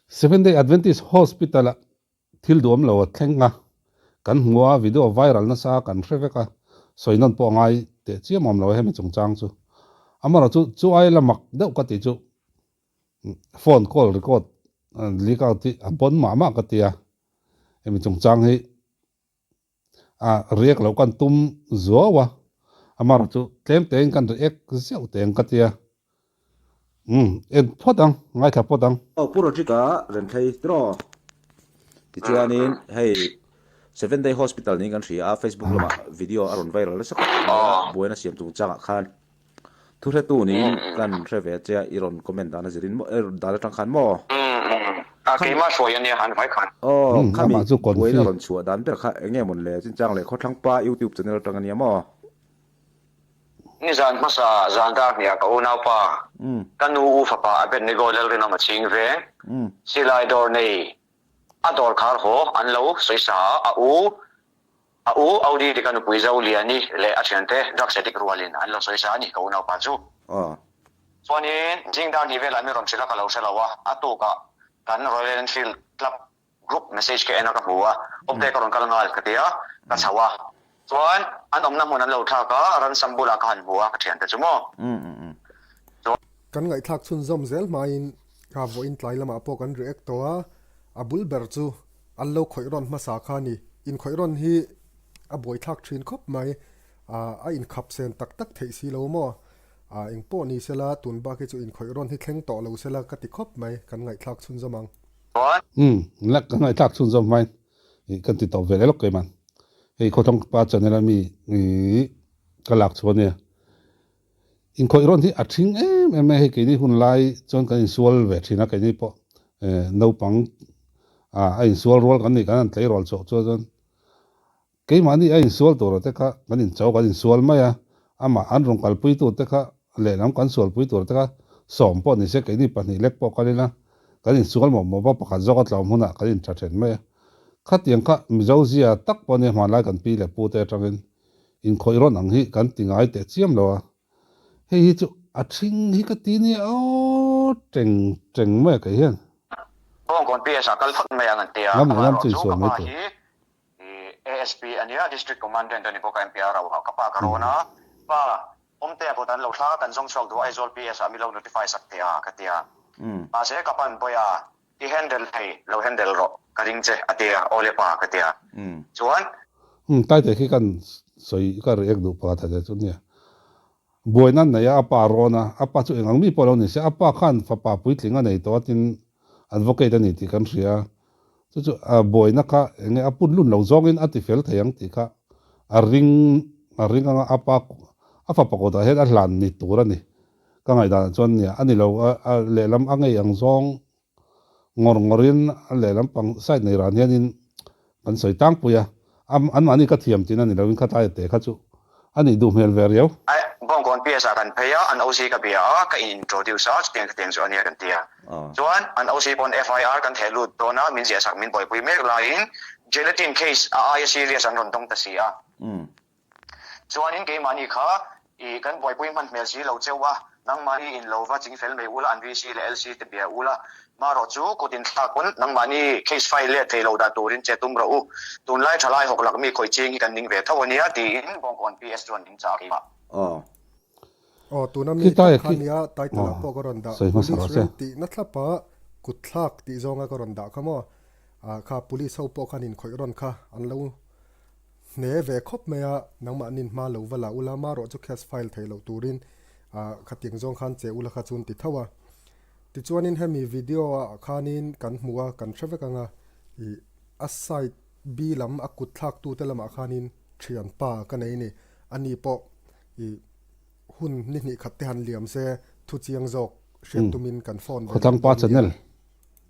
Seventh Day Adventist Hospital ah thil duhawm lo a thleng a, kan hmu a, video viral nasa kan hre vek a, sawi nawn pawh a ngai teh chiam awm lo a hemi chungchang chu. Amaherawhchu chu ai la mak deuh ka tih chu phone call record leak out hi a pawn mah mah ka ti a, hemi chungchang hi a react loh kan tum zuau a, amaherawhchu tlem tein kan react zeuh teh ang ka ti a, umm en phawt ang, ngaithla phawt ang. Aw Pu Rodrick-a Renthlei tiraw? Tichuanin hei Seven Day Hospital niin kan hria a, Facebook lamah video a rawn viral nasa khawp mai a, buaina siam chungchangah khan Thuhretu niin kan hre ve che a, i rawn comment dan a zirin maw, i rawn dan atang khan maw? A keimah hruai a nia han vai khan. Aw, khami buaina rawn chhuah dan ber kha eng nge mawn le, chinchang leh khawthlang pa youtube channel atang a nia maw? Nizan hmasa zan dar hniah ka unaupa, ka nu u fapa Abednego Lalrinawm a ching ve, silai dawr nei a dawr khar haw an lo sawisa a, a u A u Audi dik a nupui Zoliani leh a thiante drugs addict rualin an lo sawi sa a ni ka unaupa chu. Chuanin zing dar hnih velah mi rawn hrilh a ka lo hre lo a, a tukah kan Royal Enfield Club group message ka en a ka hmu a, awmte ka rawn kal nghal ka ti a, ka chho a. Chuan an awmna hmun an lo thlak a, ransam bulah ka han hmu a ka thiante chu maw. Chuan. Kan ngaihthlak chhunzawm zel hmain kha vawiin tlai lamah pawh kan react tawh a, a bul ber chu An lo khawih rawn hmasa kha a ni. Inkhawih rawn hi a buaithlak thin khawp mai. A inkhap sen tak tak theih si lo maw? Eng pawh ni sela, tun bak hi chu inkhawih rawn hi thleng tawh lo sela ka ti khawp mai. Kan ngaihthlak chhunzawm ang. Umm, la ka ngaihthlak chhunzawm hmain ih kan ti tawp ve leh lawk keiman. Hei Khawthlang pa channel a mi ih ka lak chhuah ania. Inkhawih rawn hi a thing em em mai a, hei keini hun lai chuan kan insual ve thin a, keini pawh naupang a insual rual kan nih kan han tleirawl chhuah chuan chuan keimahni a insual tur te kha kan incho kan insual mai a, amah an rawn kalpui tur te kha lehlam kan sualpui tur te kha sawm pawh ni se keini pahnih lek pawh kal ila kan insual mawp mawp a, pakhat zawk a tlawm hunah kan intha then mai a, khatiang kha Mizo zia tak pawh nia hmanlai kan pi leh pu te atangin Inkhawih rawn ang hi kan ti ngai teh chiam lo a, hei hi chu a thing hi ka ti nia aw teng teng mai a kei hian. Bawngkawn PS ah kal phawt mai ang an ti a, Lam leh lam amaherawh chu chu insual ka mai pa tur. hi ASP a nia, District Commandant a ni bawk a, MPR rau ah ka pa ka rawn a, pa Awmtea kut an lo thlak a, kan zawng chhuak duh a, Aizawl PS ah mi lo notify sak thei a ka ti a, mahse ka pan pawi a, I handle thei lo handle rawh ka ring che a ti a, awle pa ka ti a, chuan. Umm Taite khi kan sawi ka react duh pakhat a che chu nia. Buaina an nei a, a pa rawn a, a pa chu eng ang mi pawh lo ni se, a pa khan fapa puitling a nei tawh a tin advocate a ni tih kan hria a, chu chu buaina kha eng nge a pun lun lo zawngin a ti fel thei ang tih kha a ring a ring anga a pa a fapa kawtah hian a hlan ni tur a ni. Ka ngaihdanah chuan nia, a ni lo, a lehlam a ngei ang zawng ngawr ngawrin a lehlam pang side nei ran hianin kan sawi tlangpui a, anmahni ka thiam tihna ni loin khatlai a te kha chu a nih duh hmel ve riau. Bawngkawn PS ah kan phei a, an OC ka bia a, ka in introduce a, chutiang khatiang chu a nia kan ti a. Chuan an OC pawn FIR kan theh lut dawn a, min ziahsak min buaipui mek laiin Gelatin case a aia serious an rawn dawng ta si a. Chuanin keimahni kha i kan buaipui hman hmel si lo cheu a, nangmahni in lo va ching fel mai ula, an VC leh LC te bia ula, marawh chu kut in thlak pawn nangmahni case file let thei lo dah turin che tum rawh u, tunlai thalai hawk lak mi khawih ching hi kan ning ve tho ania tiin Bawngkawn PS chuan min chah a keimah. Aw. Aw, tuna mi tak kha nia title ah pawh ka rawn dah, Police rem tihna thlapa kut thlak tih zawnga ka rawn dah kha maw, kha Police ho pawh khan inkhawih rawn kha an lo Hne ve khawp mai a, nangmahnin hma lo va la ula, marawh chu case file theih loh turin khatiang zawng khan che ula kha chuan ti tho a. Tichuanin hemi video ah khanin kan hmu a, kan hre vek ang a, ih a side B lam a kut thlak tute lamah khanin thianpa ka nei ni, ani pawh ih hun ni hnih khat te han liam se thu chiang zawk hriat tumin kan phone ve leh Khawthlang pa dawn nia. channel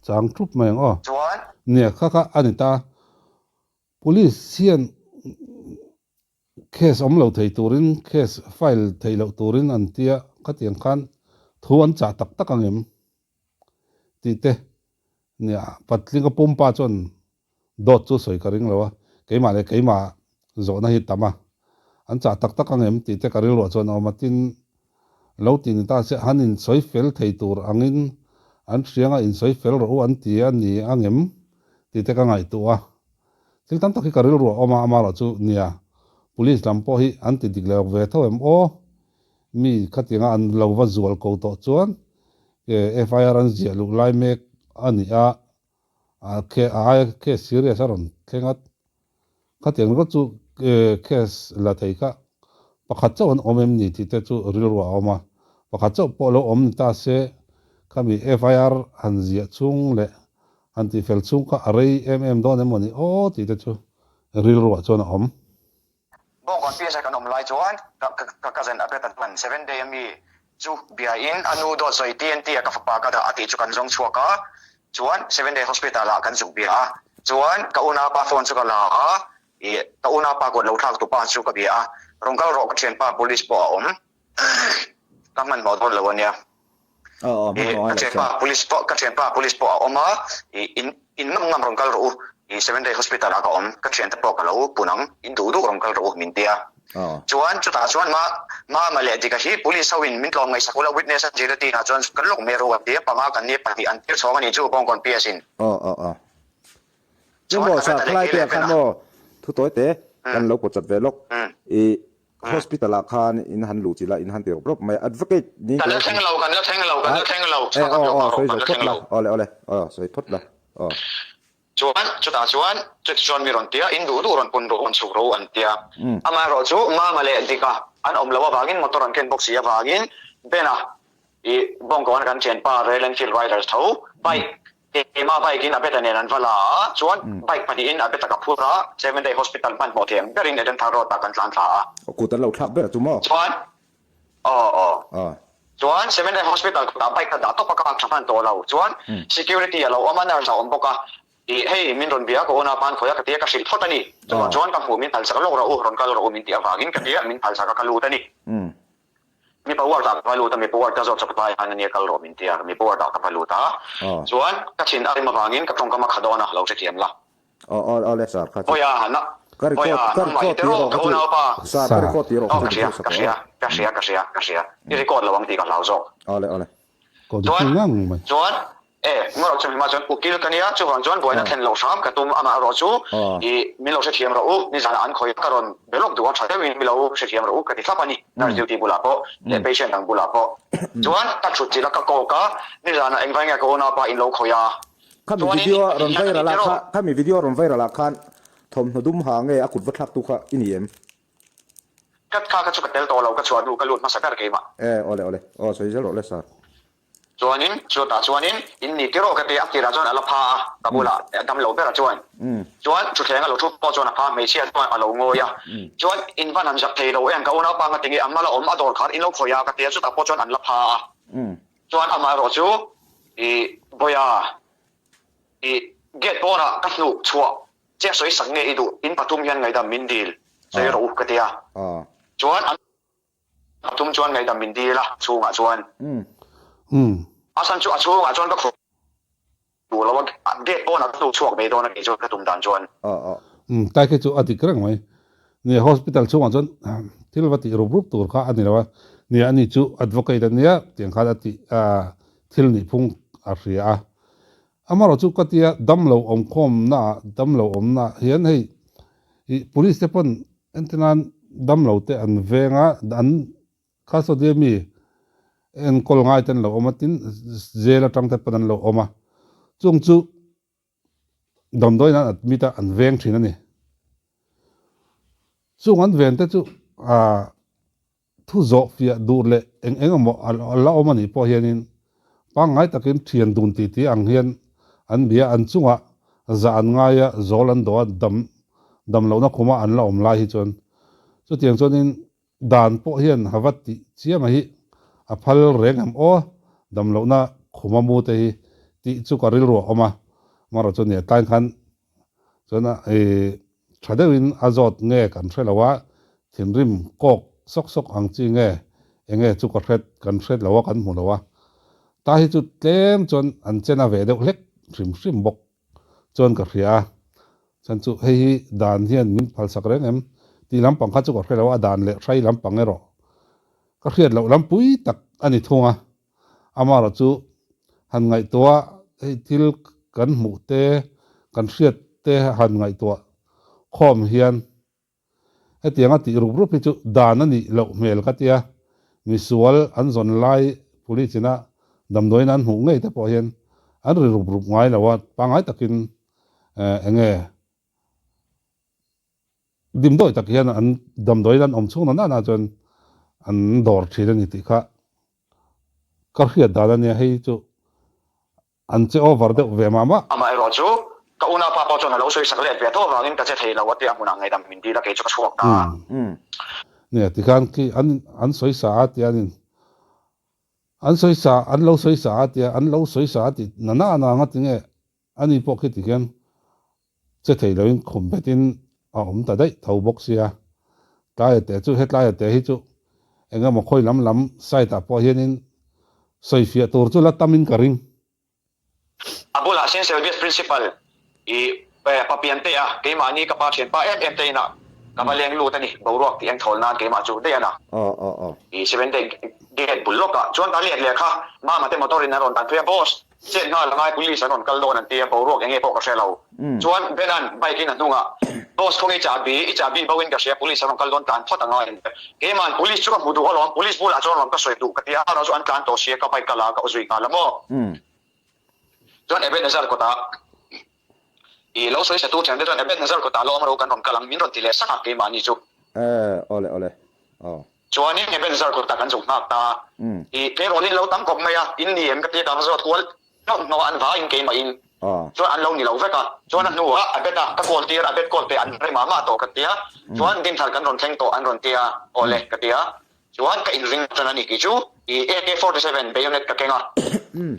chang thup mai ang aw. Chuan. Nia kha kha a ni ta. Police hian case awm lo thei turin, case file theih loh turin an tia khatiang khan thu an chah tak tak ang em? tih te nia patling a pumpa chuan dawt chu sawi ka ring lo a, keimah leh keimah zawhna hi tam a, an chah tak tak ang em tih te ka rilruah chuan a awm a, tin lo ti ni ta se han insawi fel thei tur angin An hrianga insawi fel rawh u an ti a ni a ngem tih te ka ngaihtuah a. Thil tam tak hi ka rilru a awm a, amaherawh chu nia, Police lam pawh hi an ti dik leh ve tho em aw? Mi khatianga an lo va zual ko tawh chuan FIR an ziah luh lai mek a ni a, a aia case serious a rawn thleng a, khatiang ringawt chu case la thei kha pakhat chauh an awm em ni tih te chu rilru a awm a, pakhat chauh pawh lo awm ni ta se khami FIR han ziah chhung leh han tihfel chhung kha a rei em em dawn em maw ni aw tih te chu rilruah chuan a awm. Bawngkawn PSI kan awm lai chuan ka cousin Abet a hman seven day ami chu bia in a nu dawt sawi TNT ah ka fapa ka dah a tih chu kan zawng chhuak a, chuan seven day hospital ah kan zuk bia a, chuan ka unaupa phone chu ka la a, ih ka unaupa kut lo thlak tupa chu ka bia a, rawn kal rawh ka thianpa police pawh a awm ka hmanhmawh dawn lo ania. Ih ka thianpa police pawh ka thianpa police pawh a awm a, ih in in ngam ngam rawn kal rawh u, ih seven day hospital ah ka awm, ka thiante pawh ka lo pun ang, in duh duh rawn kal rawh u min ti a. Chuan chutah chuan ma Mama leh Dika hi police ho in min tlawm ngaihsak ula witness a gelatin ah chuan kan lawk mai ru an ti a, panga kan nia pahnih an tir chhawng a nih chu Bawngkawn PS in. Chuan a veta leh kei leh Bena. Thu tawi te kan lo pawchat ve lawk. Ih Hospital ah khan in han luh chilh a, in han ti rawp rawp mai a. Advocate ni Kan la thleng lo, kan la thleng lo, kan la thleng lo. Eh aw aw sawi zo phawt la, awle awle aw sawi phawt la aw. Chuan chutah chuan chuti chuan mi rawn ti a, in duh duh rawn pun rawh, rawn chhuk rawh u an ti a. Amaherawhchu Mama leh Dika an awm loh avangin motor an ken bawk si avangin Bena ih Bawngkawn kan thianpa Royal Enfield Riders tho bike Keimah bike in Abeta nen an va la a, chuan bike pahnihin Abeta ka phur a, Seven Day Hospital hmanhmawh thei ang berin Edenthar Road ah kan tlan thla a. Kut an lo thlak ber chu maw? Chuan, aw aw. Chuan Seven Day Hospital kutah bike ka dah tawp a, ka bak tha hman tawh lo. Chuan security a lo awm a, nurse a awm bawk a, ih hei min rawn bia ka unau khan khawiah ka tia ka hrilh phawt a ni. Chuvang chuan ka hmuh min phalsak lawk rawh u, rawn kal rawh u min tih avangin ka tia min phalsak a ka lut a ni. Mipa ward ah ka va lut a, mipa ward ka zawt chawp lai khan ania kal rawh min ti a, mipa ward ah ka va lut a, chuan ka thin a rim avangin ka tawngkam a kha dawn a, lo hrethiam la. Aw aw aw le sir kha chu. Vawiha na Ka record vawiha ka nangmah hi record te rawh tih ka erawh kha chu unaupa. Sir ka record tih erawh Aw kha ka chu hria duhsak ka rawh hria aw. ka hria ka hria ka hria i record lo ang tih ka hlau zawk. Aw le aw le. Chuan chuan e ngarawh chu hlimah chuan ukil ka nia chuvang chuan buaina thlen loh hram ka tum amah erawh chu i min lo hrethiam rawh u nizanah an khawi ka rawn be lawk duh a tha deuhin min lo hrethiam rawh u ka ti thlap a ni nurse duty bulah pawh leh patient dang bulah pawh chuan ka thut chilh a ka kawk a nizanah engvai nge ka unaupa in lo khawi a Khami chuanin video a rawn hian a ni viral ah tiraw kha khami video a rawn viral ah khan thawmhnaw dum ha nge a kut va thlak tu kha i ni em? Ka kha ka chu ka tel tawh lo, ka chhuah hnu ka lut hmasa ber keimah. E, awle awle, aw sawi zel rawh le sir. Chuanin chutah chuanin in ni tiraw ka ti a, tirah chuan a la pha a, ka bulah dam lo berah chuan. Chuan thutthleng a lo thu pawh chuan a pha, hmeichhia chuan a lo ngawi a. Chuan in van han zak thei lo em, ka unaupa nga tinge a hma la awm a dawr khan in lo khawih a ka ti a, chutah pawh chuan an la pha a. Chuan amaherawh chu i Bawiha i gate pawnah ka hnuh chhuah Chiah sawi sak nge i duh, in pathum hian ngaihdam min dil sawi rawh u ka ti a. Chuan an pathum chuan ngaihdam min dil a chhungah chuan. A chhan chu a chhungah chuan ka khaw duh lo a, gate pawnah ka hnuh chhuak mai dawn a kei chuan ka tum dan chuan. Tai khi chu a dik reng mai. Nia hospital chhungah chuan thil va tih rup rup tur kha a ni lo a, nia ani chu advocate a nia tiang khan a tih thil nihphung a hria a. Amaherawh chu ka tia damlo awmkhawmna ah damlo awmna ah hian hei ih police te pawn entir nan damlo te an veng a an custody ami enkawl ngai te an lo awm a tin jail atang te pawn an lo awm a chung chu damdawiin an admit a an veng thin a ni chung an ven te chu ah. Thu zawh fiah duh leh eng eng emaw a la awm a nih pawh hianin pangngai takin thian dun tih tih ang hian an bia an chungah zah an ngai a, zawl an dawh a, dam dam lohna khuma an la awm lai hi chuan chutiang chuanin dan pawh hian ha va tih chiam a hi a phal reng em aw, dam lohna khuma mu te hi tih chu ka rilru a awm a, amaherawh chu nia tlai khan Chuan i tha deuhin a zawt nge kan hre lo a, thinrim kawk sawk sawk ang chi nge enge chu ka hret kan hret lo a kan hmu lo a. Ta hi chu tlem chuan an chen a ve deuh hlek hrim hrim bawk chuan ka hria a. Chuan chu hei hi dan hian min phalsak reng em tih lampang kha chu ka hre lo a, dan leh hrai lampang erawh ka hriat loh lampui tak a ni thung a. Amaherawh chu. han ngaihtuah hei thil kan hmuh te kan hriat te han ngaihtuah khawm hian hetianga tih rup rup hi chu dan a nih loh hmel ka tia, misual an zawn lai police ina damdawiin an hmuh ngei te pawh hian an ri rup rup ngai lo a, pangngai takin eng nge Dimdawi tak hian an damdawiin an awm chhung na nana chuan an dawr thin a ni tih kha ka hriat dan a nia, hei chu an che over deuh ve mah mah. Amaherawh chu ka unaupa pawh chuan a lo sawi sak let ve tawh avangin ka che thei lo a tia hmunah ngaihdam min dil a kei chu ka chhuak ta a. Nia tikhan khi an an sawi sa a tia an in an sawi sa an lo sawi sa a tia an lo sawi sa a tih na nana anga tinge Ani pawh khi tikhian che thei loin khum betin a awm ta daih tho bawk sia. Tlaia te chu hetlai te hi chu eng emaw khawi lam lam side ah pawh hianin sawifiah tur chu la tamin ka ring. A bulah Saint Sylvia's Principal i Papiantea keimahni ka pa thianpa em em te inah ka va leng lut a ni, boruak tih engthawl nan keimah chu daih a na. I Seventh Day Gate bul lawkah chuan ka let leh kha Mama te motor in an rawn tan phei a, Boss! Chet nghal a ngai police an rawn kal dawn an ti a, boruak enge pawh ka hre lo. Chuan Ben-a'n bike in a hnungah, Boss khawnge i chahbi, i chahbi bo in ka hria, police an rawn kal dawn tlan phawt a ngai an ti a. Keima'n police chu ka hmu duh alawm, police bulah chuan rawn ka sawi duh ka ti a, erawh chu an tlan tawh sia ka bike ka la a ka zui nghal a maw. Chuan Ebenezer kawtah i lo sawi satu thiante chuan Ebenezer kawtah lo awm ro kan rawn kal ang min rawn ti leh sak a keimahni chu. Eh, awle awle, aw. Chuanin Ebenezer kawtah kan zuk nghak ta a, i tleirawl in lo tam khawp mai a, in ni em ka ti a, ka va zawt kual hnawk hnawk a, an vaiin keimah in chuan an lo ni lo vek a, chuan a hnuah a bet a, ka call tir a, bet call te an rei mah mah tawh ka ti a, chuan Dinthar kan rawn thleng tawh an rawn ti a, awle ka ti a, chuan ka inring tan a ni kei chu, i AK-47 bayonet ka keng a,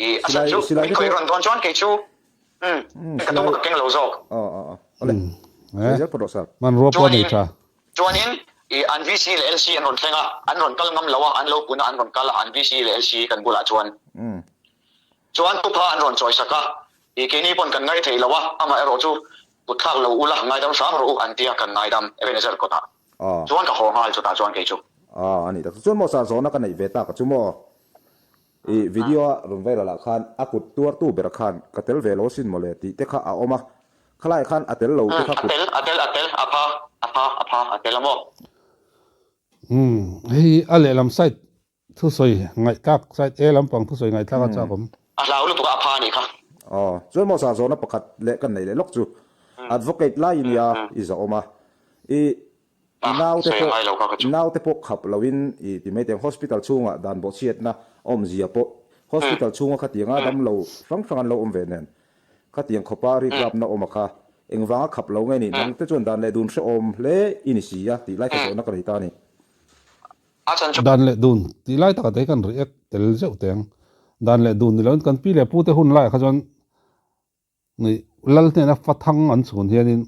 i a chhan chu min khawih rawn dawn chuan kei chu Umm, ka tum a ka keng lo zawk. Aw aw aw. Awle. Sawi zel phawt rawh sir. Hmanrua pawh nei tha. Chuanin i an VC leh LC an rawn thleng a, an rawn kal ngam lo a, an lo pun a, an rawn kal a, an VC leh LC kan bulah chuan. Chuan tupha an rawn chawi sak a, i keini pawn kan ngai thei lo a, amah erawh chu kut thlak lo ula, ngaidam hram rawh u an ti a, kan ngaidam Ebenezer kawtah. Chuan ka haw nghal chutah chuan kei chu. Aw, a nih tak chu. Chuan maw sir, zawhna ka neih ve tak a chu maw? I video a rawn viral ah khan a kut tuartu ber khan ka tel ve lo asin mawle tih te kha a awm a, khalai khan a tel lo te kha kut. A tel, a tel, a tel, a pha, a pha, a pha, a tel a maw? Umm, hei a lehlam side thusawi ngaihthlak, side A lampang thusawi ngaihthlak a chak awm. A hlau lutuk a, a pha a nih kha. Aw, chuan maw sahzawna pakhat leh kan neih leh lawk chu advocate lai i nia i zawh awm a, i I naute pawh i naute pawh khap loin i ti mai teng hospital chhungah dan bawhchhiatna awmzia pawh hospital chhunga khatianga damlo hrang hrang an lo awm ve nen khatiang khawpa rikrapna awm a kha engvanga khap lo nge ni nangte chuan dan leh dun hrehawm hle i ni si a tih lai kha zawhna ka nei ta a ni. Dan leh dun tih lai takah te hi kan react tel zeuh teng dan leh dun ni loin kan pi leh pute hun laiah kha chuan Lal hnena fathang an chhun hianin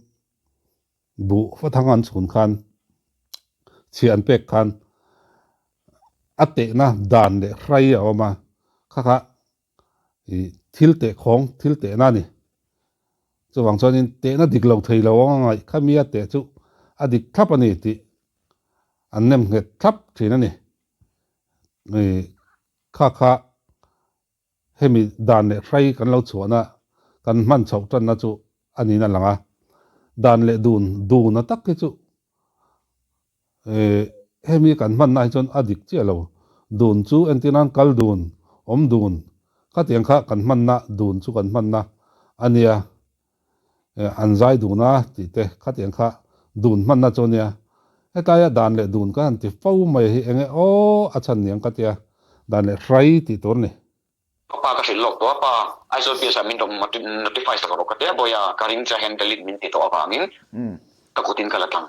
buh fathang an chhun khan chhia an pek khan a tehna dan leh hrai a awm a, kha kha ih thil teh khawng thil tehna a ni. Chuvang chuanin tehna dik lo thei lo anga ngaih kha mi a teh chu a dik thlap a ni tih an nem nghet thlap thin a ni. Ih kha kha Hemi dan leh hrai kan lo chhuahna, kan hman chhoh tanna chu a niin a lang a. Dan leh dun, duna tak hi chu hemi kan hmanna hi chuan a dik chiah lo. Dun chu entir nan kal dun, awm dun, khatiang kha kan hmanna, dun chu kan hmanna a nia. An zai dun a tih te khatiang kha dun hmanna chu ania. Hetaia dan leh dun ka han ti fo mai hi enge aw a chhan niang ka tia dan leh hrai tih tur a ni. Ka pa ka hrilh lawk tawh a pa Aizawl PS ah min rawn notify sak rawh ka tia bawiha ka ring che hian delete min ti tawh avangin ka kut in ka la tlang.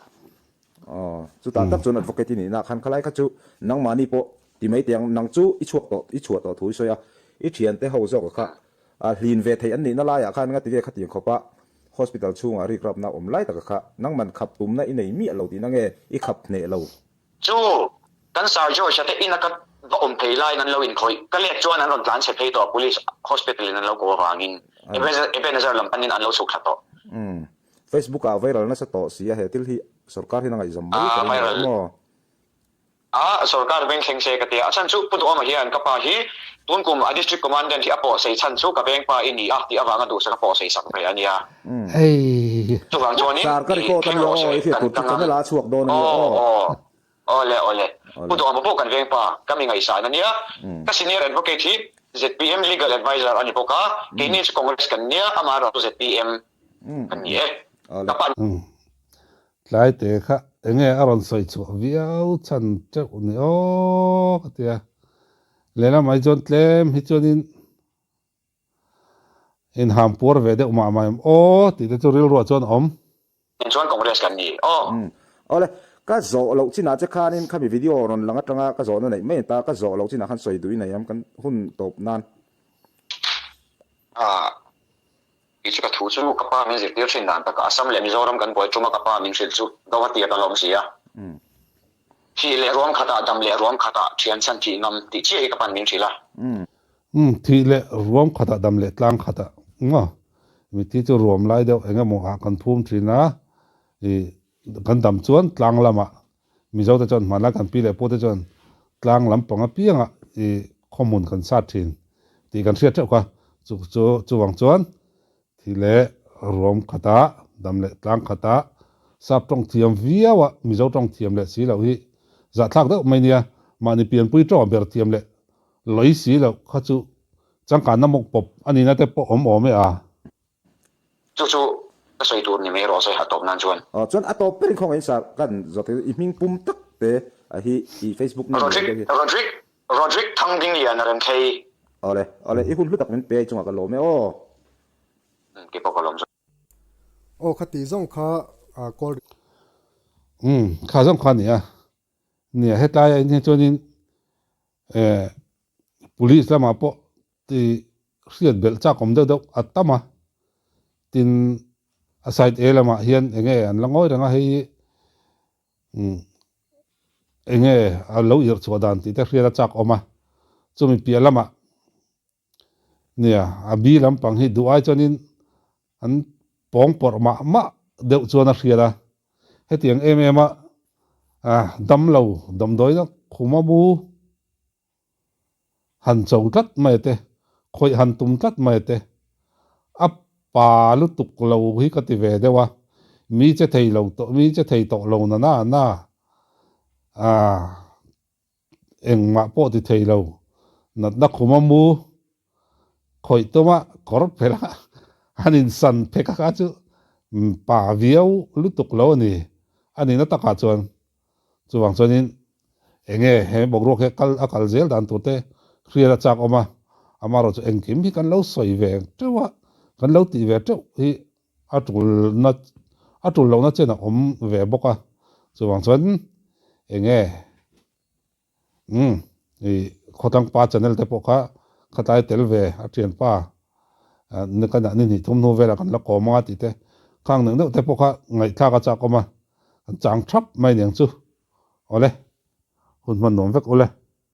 Aw chutah tak chuan advocate i nihna khan khalai kha chu nangmahni pawh ti mai teh ang nang chu i chhuak tawh i chhuah tawh thu i sawi a i thiante ho zawk kha A hlin ve theih an nihna laiah khan nga tive khatiang khawpa hospital chhungah rikrapna awm lai taka kha nangman khap tumna i nei miah lo tihna nge i khap hneh lo? Chu kan Sir George-a te ina ka va awm phei laiin an lo inkhawih. Ka let chuan an rawn tlan chhe phei tawh a, police hospital in an lo ko avangin Ebenezer lam panin an lo chhuk thla tawh. Umm. Facebook ah viral nasa tawh si a he thil hi sorkar hian a ngaihzam mai ka ring lo maw? A sorkar veng thleng se ka ti a, a chhan chu Pu Duhawma hian ka pa hi tun kum a District Commandant hi a pawh sei chhan chu ka veng pa i ni a tih avanga duhsak a pawh sei sak ve a nia. Chuvang chuanin Sir ka i record a thleng nia rawh aw, se i hriat kan tur chu ka ngam. channel ah a chhuak dawn a nia Aw aw. aw awle awle Pu Awle. Duhawma pawh kan veng pa ka mi ngaihsan a nia. Ka senior advocate hi zpm legal adviser a ni bawk a, keini chu Congress kan nia, amaherawhchu zpm kan ni e. Awle. Ka pa. Tlai te kha enge a rawn sawi chhuah viau chhan teuh ni aw ka ti a, lehlam ai chuan tlem hi chuanin inham puar ve deuh mah mah em aw tih te chu rilruah chuan a awm. Eng chuan Congress kan ni aw. Umm awle, ka zawh loh chinah che khanin khami video rawn lang atanga ka zawhna neih mai ta, ka zawh loh chinah khan sawi duh i nei em kan hun tawp nan. Ah. Kei chu ka thu chu ka pa min zirtir thin dan takah Assam leh Mizoram kan buai ṭuma ka pa min hrilh chu do a tiak alawm si a. Thih leh ruam khatah dam leh ruam khatah ṭhian chhan thih ngam tih chiah hi ka pan min hrilh a. Umm thih leh ruam khatah dam leh tlang khatah maw? Mithi chu ruam lai deuh eng emaw ah kan phum thin a, ih kan dam chuan tlang lamah Mizo te chuan hmanlai kan pi leh pu te chuan tlang lampang apiangah ih khawhmun kan sat thin tih kan hriat theuh kha. Chu chu chuvang chuan thi leh ruam khatah dam leh tlang khatah sap tawng thiam viau a Mizo tawng thiam leh si loh hi zahthlak deuh mai nia. Mahni pianpui tawng ber thiam leh lawi si loh kha chu changkanna mawk pawp a nihna te pawh awm awm e a. Chu chu ka sawi tur ni mai rawh se a tawp nan chuan. Aw chuan a tawp ber in khawngaih in sir kan zawt hi i hming pum tak te a hi i Facebook name Rodrick te hi. Rodrick Rodrick Thangdinglian a rem thei. Awle awle i hun hlu tak min pe chungah ka lawm e aw. Umm kei pawh ka lawm zawk. Aw khati zawng kha call. Umm kha zawng kha nia. Nia hetlai ah hian chuanin eh police lamah pawh tih hriat belh chak awm deuh deuh a tam a, tin a side A lamah hian eng nge an la ngawi reng a hei hi umm eng nge a lo irh chhuah dan tih te hriat a chak awm a, chumi piah lamah Nia, a bi lampang hi duh ai chuanin an pawng pawrh mah mah deuh chuan a hriat a. Hetiang em em a damlo damdawina khuma bu han cho tlat mai te, khawih han tum tlat mai te, a pa lutuk lo hi ka ti ve deuh a. Mi che thei lo tawh, mi che thei tawh lo na na na a. Engmah pawh ti thei lo, natna khum a mu khawih tuma kawr phelh a han insan phek a kha chu pa viau lutuk lo a ni. A nihna takah chuan chuvang chuanin eng nge he boruak hi kal a kal zel dan tur te hriat a chak awm a, amaherawh chu engkim hi kan lo sawi ve teuh a, kan lo tih ve teuh hi a tulna a tul lohna chen a awm ve bawk a, chuvang chuan eng nge umm ih Khawtlangpa channel te pawh kha khatlai tel ve a thianpa ni ka ni hnih thum hnu velah kan la kawm anga tih te khang neuh neuh te pawh kha ngaihthlak a chak awm a, an chang thap mai aniang chu awle hun hman nuam vek ule.